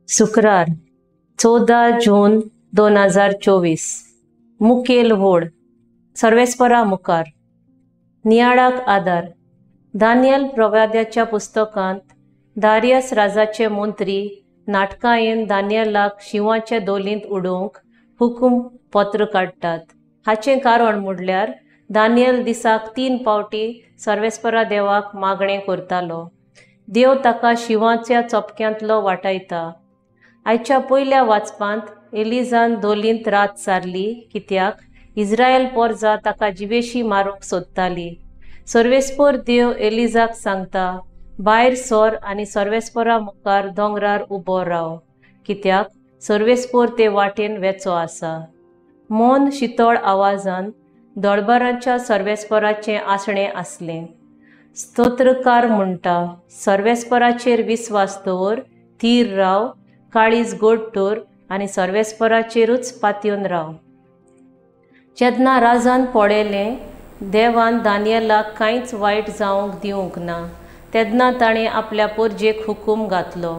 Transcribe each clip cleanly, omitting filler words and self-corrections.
शुक्रार 14 जून 2024. मुखेल व्होड सर्वेस्परा मुखार नियाळाक आदार. दानियल प्रवाद्याच्या पुस्तकांत दारियस राजाचे मंत्री नाटकायेन दानियलाक शिंवाचे दोलींत उडोवंक हुकूम पत्र काडटात. हाचें कारण म्हणल्यार दानियल दिसाक 3 पावटी सर्वेस्परा देवाक मागणें करतालो. देव ताका शिंवाच्या चपक्यांतलो वाटायता. आयच्या पयल्या वाचपांत एलिजान दोलींत रात सारली कित्याक इस्रायल पोरजा ताका जिवेशी मारूंक सोदताली. सर्वेस्पर देव एलिजाक सांगता, भायर सर आनी सर्वेस्परा मुखार दोंगरार उबो राव, कित्याक सर्वेस्पर ते वाटेन वेचो आसा. मौन शितळ आवाजान दळबराच्या सर्वेस्पराचें आसणें आसलें. स्तोत्रकार म्हणटा, सर्वेस्पराचेर विस्वास दवर, थीर राव, काळीज गोड दवर आनी सर्वेस्पराचेरूच पातयेवन राव. जेन्ना राजान पळयलें देवान दानियलाक कांयच वायट जावंक दिवंक ना, तेन्ना ताणें आपल्या परजेक हुकूम घातलो,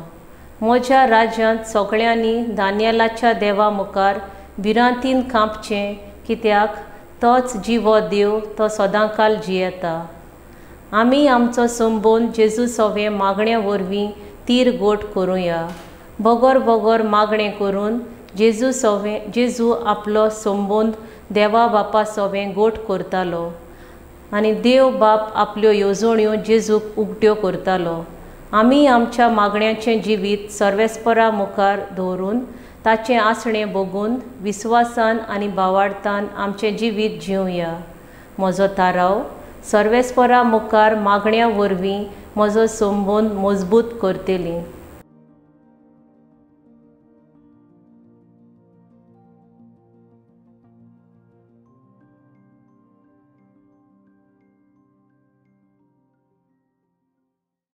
म्हज्या राज्यांत सगळ्यांनी दानियलाच्या देवा मुखार भिरांतीन कांपचें, कित्याक तोच जिवो देव, तो सदांकाल जियेता. आमी आमचो संबंद जेजू सवें मागण्या वरवीं तीर गोट करुया. बगर बगर मागणें करून जेजू आपलो संबंद देवा बापा सवें गोट करतालो आनी देव बाप आपल्यो येवजण्यो जेजूक उगट्यो करतालो. आमी आमच्या मागण्याचें जिवीत सर्वेस्परा मुखार दवरून ताचें आसणें बगून विस्वासान आनी भावार्थान आमचें जिवीत जिवया. म्हजो थाराव सर्वेस्परा मुखार मागण्या वरवीं म्हजो संबंद मजबूत करतली.